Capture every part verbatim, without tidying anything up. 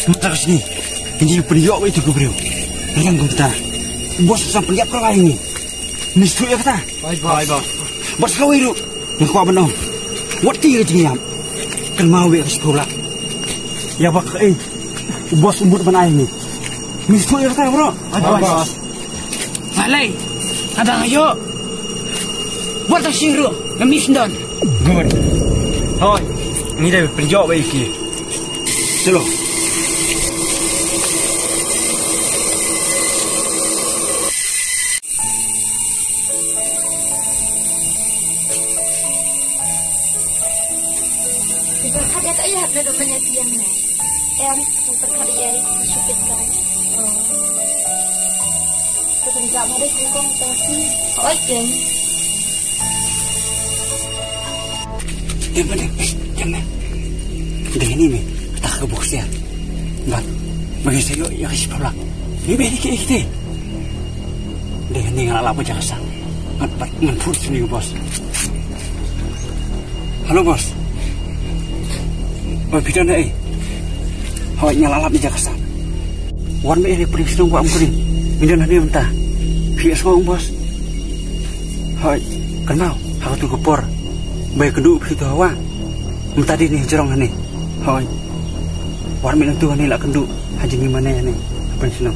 Mynta ka sngi ngi pynïoh ïa itu ki briew. Ngan kumta. Boss sa pynïap ka lai ngi. Ngi shu ïa kata. Bye, boss. Bye, boss. Boss, kawei ruh nga kwah ban ong. Wat ki ka jingïap. Kynmaw ïa ka shiphew lak. Ïa ba kaei u boss u mut ban ai ngi. Ngi shu ïa kata bro. Bye, boss. Malai, ada nga ïoh. Wat tang sing ruh, nga mih sendon. Good. Hoi, ngi dei pynïoh ba ïa ki. Chalo. Phi pyrkhat ïa kaei hapdeng jong ka ïing ne? Em, phi pyrkhat ïa i stupid guy. Oh. Te pynjah ma dei Hong Kong te si. Oi keng. Em, em, em, em, em. Dei hangne me, kata ka boxer. Bad ba ngi sa ïoh ïa ka shiphew lak. Ngi beh ïa ki, ïa ki te. Dei hangne nga la lap ka jaka sah. Ngan pat, ngan phone sha une u boss. Hello boss. Oi, phi don ei? Hooid, nga la lap ïa ka jaka sah. Wan beit ïa pdeng shnong ba ym kren. Ngi don hangne mynta. Phi ïohsngew boss? Hooid, kynmaw ha katu ka por ba ïakynduh phi to hawa. Mynta dei ne jrong hangne. Hooid. Wan beit nangtu hangne la kynduh. Ha jingim mane ne. Apa sih no?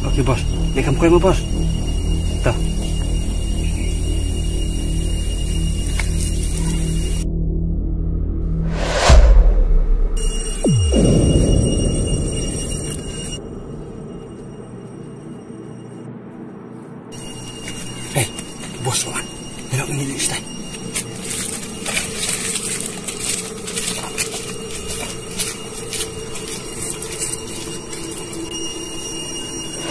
Oke boss. Dei kam koi ma boss. Toh. Hey, boss wan. Melok ini dulu stai.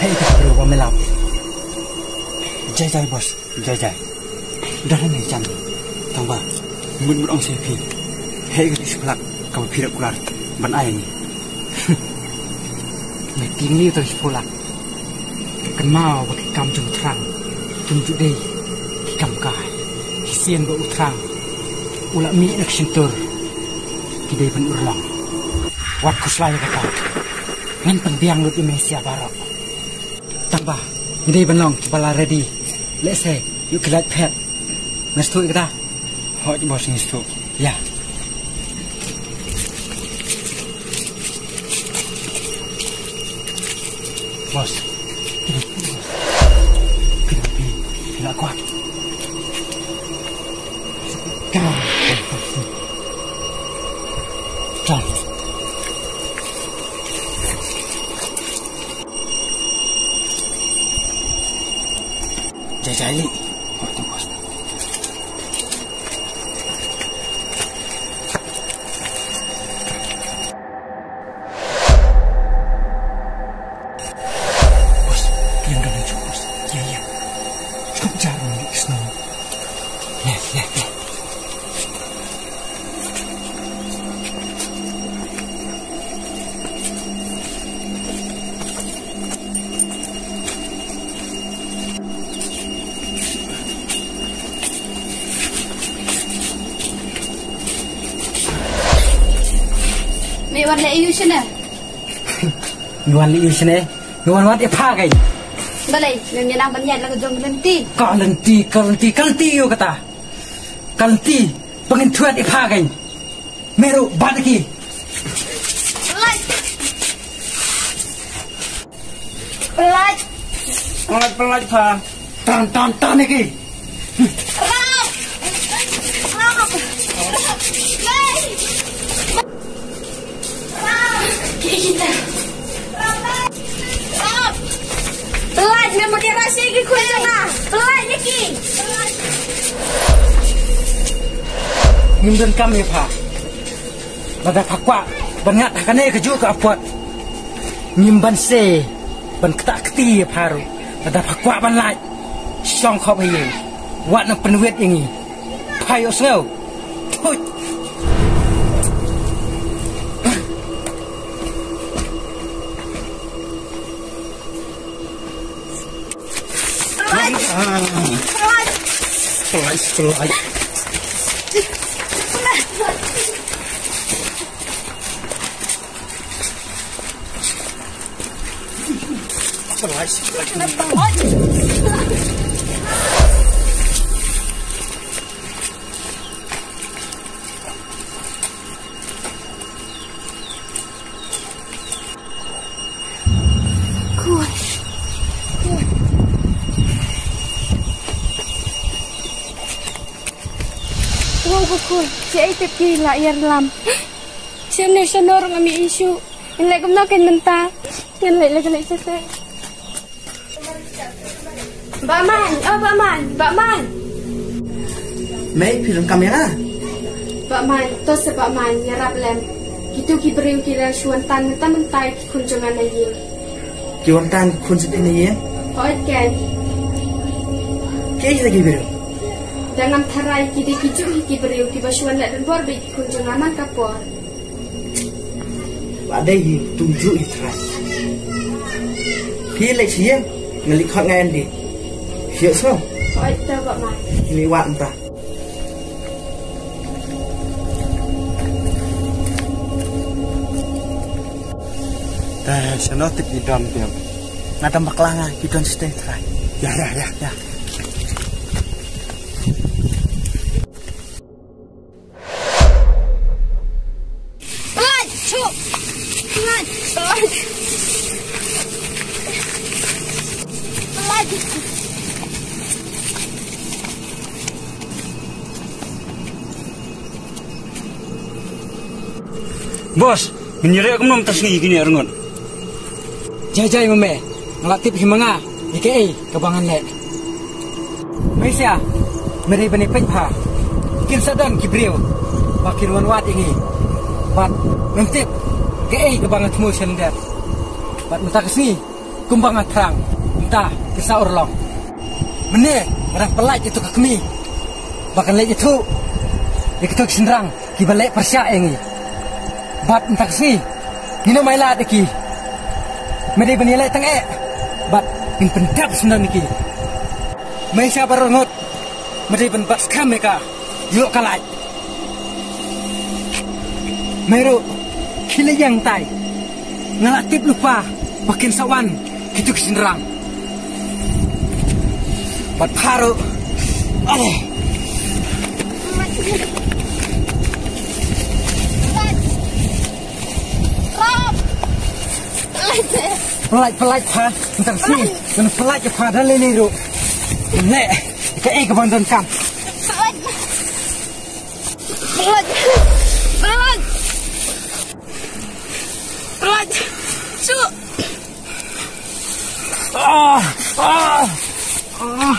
Hei, ka bro ba melap. Jai jai boss, jai jai. Dah ni jam. Tang ba mut mut ong sha phi. Hei, ka shiphew lak kaba phi rap kular ban ai ni. Meeting ni to shiphew lak. Kynmaw ba ki kam jong u thrang kim ju dei ki kam kai. Ki sien ba u thrang u la mih na ka shyntur ki dei ban urlong. Wat khuslai ïa kata. Ngan pynbiang lut ïa me sha baroh. Tang ba ngi dei ban long kiba la ready. Lehse ïoh ki lait phet. Nga sngewthuh ïa kata. Hooid boss, ngi sngewthuh. Ïa. Boss. Phi la kwah. Ka. Ka. Jai jai li. Hooid boss. Boss, ïa nga la ju boss. Ïa ïa. Sngap jar ni snow. Ïa ïa ïa. Me wan leh aïu shane? Me wan leh aïu shane? Me wan wad ïa pha kein. Balei, mem ïa nang ban ïaid la ka jong ka lynti. Ka lynti, ka lynti, ka lynti ïa kata. Ka lynti, ba ngin thuh ïa pha kein. Me ruh, bat ki. Pynlait. Pynlait. Pynlait, pynlait pha. Tan, tan, tan ki. Rat. Rat. Rat. Rat. Pynlait, me mut ïa rashie ki khun jong nga. Pynlait ïa ki. Ngim donkam ïa pha. Lada pha kwah ban ngat ha kane kajuh ka apot, ngim banse ban ktah kti ïa pha ruh. Lada pha kwah ban lait, shong khop ha ïing. Wat nang pynwit ïa ngi. Pha ïohsngew? Thuit. Pynlait, pynlait. Khun. Wow, ko khun. Shaei tip ki la ïar lam. Shano shano ruh ngam ïohi shuh. Ngan leh kumno kein mynta? Ngan leh leh leh shatei. Bah Man, oh Bah Man, Bah Man. Mei, phi donkam ïa nga? Bah Man, to sa Bah Man, ïarap lem. Kitu ki briew ki la shu wan tan mynta mynta ïa ki khun jong nga na ïing. Ki wan tan ki khun jong phi na ïing? Hooid keiñ. Kiei kita ki briew? Da ngam tharai ki dei kijuh hi ki briew kiba shu wan leh donbor bad ki khun jong nga man ka por. Ba dei hi, tu juh hi trai. Phi leit sha ïing, nga leit khot ngan ïa lade. Phi ïohsngew? Hooid to Bah Man. Ngi wad mynta. Te shano tip ki don phi? Nga dang bakla nga ki don shatei trai. Ïa, ïa, ïa. Ïa. Pynlait! Shu! Pynlait! Pynlait! Pynlait! Boss, ngin ïarap kumno mynta ka sngi ïa kine arngut? Jai jai ma me, nga la tip hi ma nga ïa kaei kaba ngan leh. Mei sia, me dei ban ïa peit bha. Kin sa don ki briew ba kin wan wad ïa ngi. Bad ngam tip kaei kaba nga thmu sha lyndet. Bad mynta ka sngi kumba nga thrang, mynta kin sa urlong. Mynne nga dang pynlait ïa tu ka kmie ba kan leit ïathuh ïa kitu ki shynrang kiba leh pyrshah ïa ngi. Bad mynta ka sngi ngin ym ailad ïa ki. Me dei ban ïaleh tang eh bad ngin pyndep syndon ïa ki. Mei sia baroh ngut, me dei ban bat skhem ïa ka ïoh ka lait. Mei ruh, khie leit ïeng tai. Nga la tip lypa ba kin sa wan kitu ki shynrang. Bad pha ruh. Ai. Pynlait, pynlait pha. Mynta ka sngi ngan pynlait ïa pha da lei lei ruh. Leh kaei kaba nga donkam. Pynlait. Pynlait. Pynlait. Shu. Ah, ah, ah.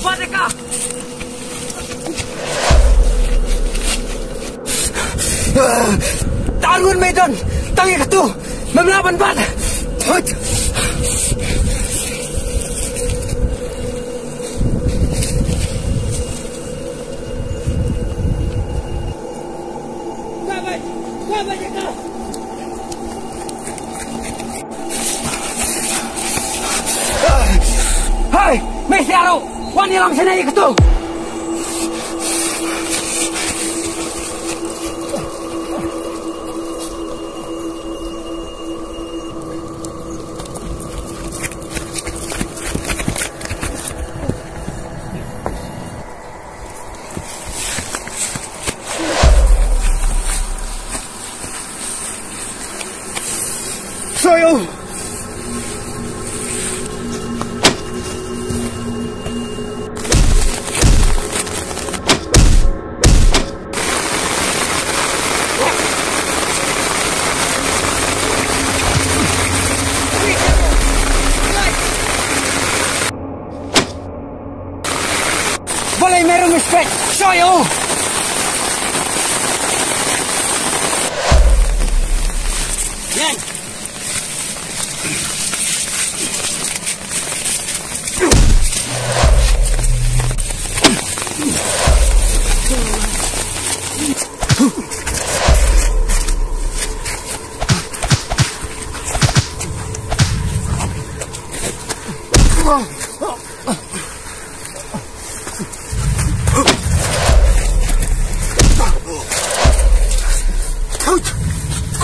Bat ïa ka. Tang un, me don tang ïa katu. Mem lah ban bat. Hut. Hei, me sia ruh, wan ïalam shane ïa katu. Soyo! Balei me ruh me skrek? Soyo! Yan!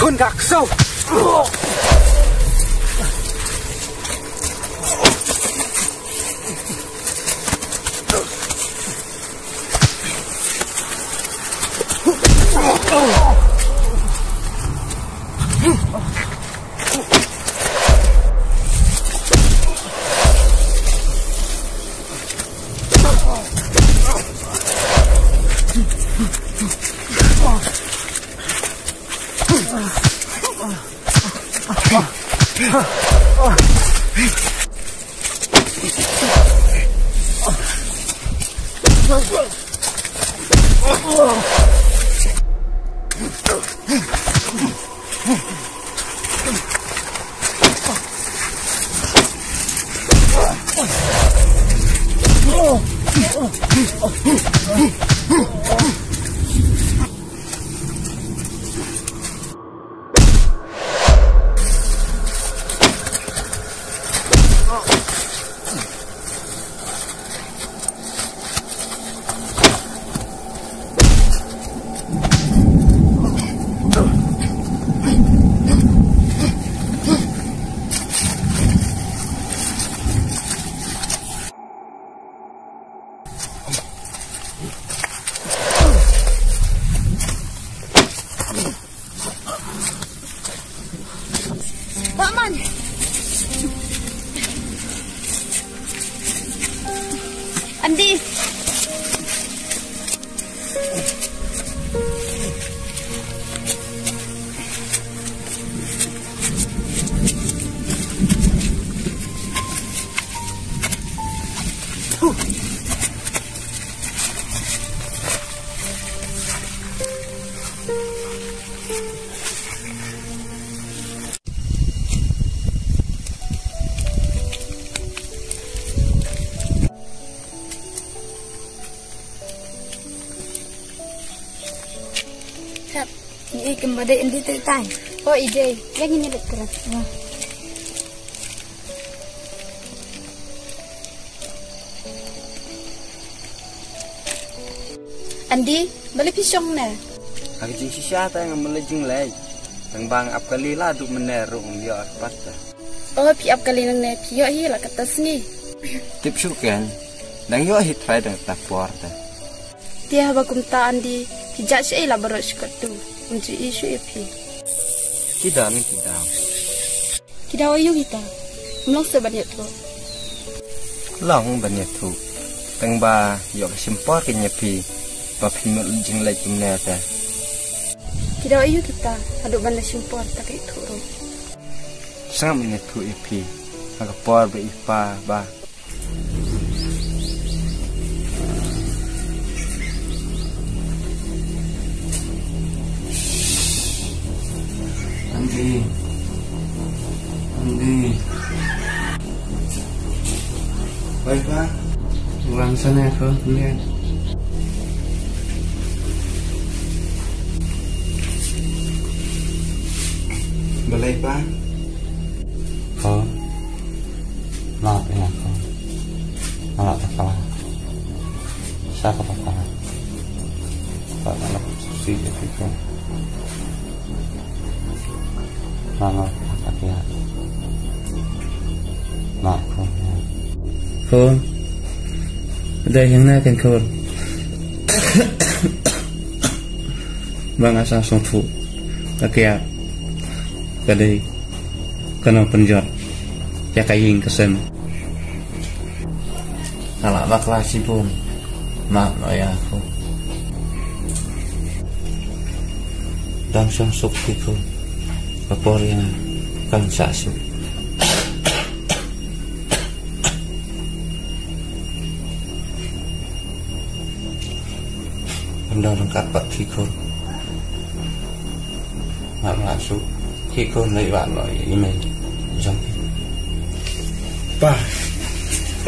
Khun ka ksew. Paman. Andi. Hep, ngi i kim ba dei Andi te tai. O i dei, ïa ngin ïa leit kren. Andi, balei phi shong ne? Ha ka jingshisha te ngam leit jingleit. Tang ba nga ap kali la duh mynne ruh ngam ïoh arpat te. O phi ap kali nangne phi ïoh hi la katta sngi. Tip shuh ken, dang ïoh hi trai dang ta por te. Te haba kumta Andi, phi jah shaei la baroh shi katto. Ym ju i shuh ïa phi. Ki don ki daw. Ki daw aïu kita? Ym long seh ban ïathuh. Long ban ïathuh. Tang ba ïoh ka shim por ka ïa phi ba phi mut leit jingleit kumne te. Ki daw aïu kita? Haduh ban leit shim por ta ka ïathuh ruh. Sngap ban ïathuh ïa phi ha ka por ba i pa ba Andi. Andi. Bai pa. Wan sana ko, lihat. Balei pa? Ko. Map ïa ko. Nga la takla. Sa ka pakla. Ba nga la susi ïa phi ko. Nga la takla ïa. Map ko. Ko. Dei ïa nga kan ko. Ba nga sa sngewthuh. Ka kiad ka dei ka nongpynjot ïa ka ïing ka sem. Nga la bakla shibun. Map noh ïa ko. Dang shong suk phi ko. Ka por ïa nga kan sa suk. Ynda ryngkat bad phi khun. Ngam lah shuh. Phi khun leit wad noh ïa i mei jong phi. Pa.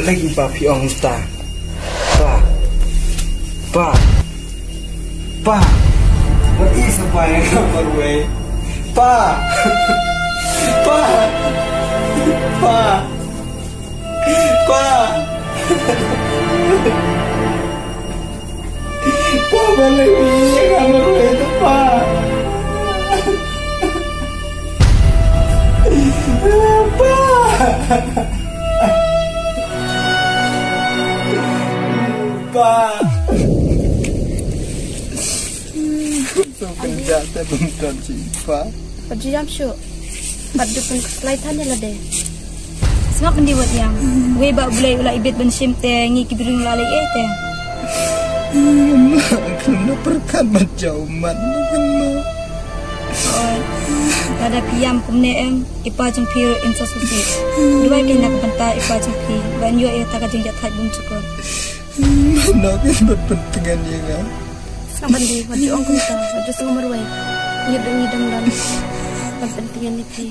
Lei ba phi ong ta. Pa. Pa. Pa. Wat i sa pa ïa nga marwei. Pa. Pa. Pa. Pa. Pa, balei phi ïa nga marwei te pa? Pa. Pa. Sngewbha ïa te bym don shi pa. Pat ju ïam shuh. Pat ju pynkhuslai than ïa lade. Sngap myndi wat ïam. Wei ba U Blei u la ibit ban shim te ngi ki briew la leh ei te. Ym lah khlem da pyrkhat ban jaw mat kynmaw. Oi. Lada phi ïam kumne em, i pa jong phi ruh in sa sngewsih. Duwai kein na ka bynta i pa jong phi, ba un ïoh ïa kata ka jingjahthait bymjukut. Mano kin ban pyntngen ïa nga? Sngap Andy, wat ju ong kumta, wat ju sngew marwei. Ngi dang ngi dang don ban pyntngen ïa phi.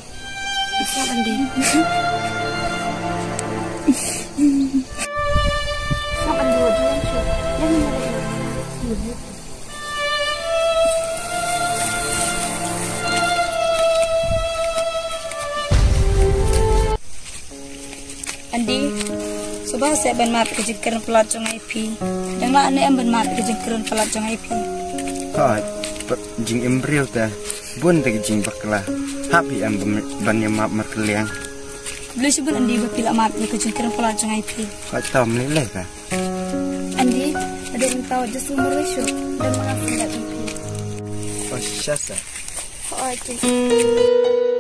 Sngap Andy. Sngap Andy, wat ju ong shuh. Ïa ngi marwei. Andy, sngewbha seh ban map ka jingkren palat jong nga ïa phi. Dang lah ne em ban map ka jingkren palat jong nga ïa phi? Hooid, jingim briew te bun te ka jingbakla. Hap hi em ban, ban ïa map markylliang. Khublei shibun Andy ba phi la map ïa ka jingkren palat jong nga ïa phi. Hooid, tam lei lei ka. Andy, ade mynta wat ju sngew marwei shuh. Dang ma nga sngewlep ïa phi. Oh, shisha sa. Hooid, okay.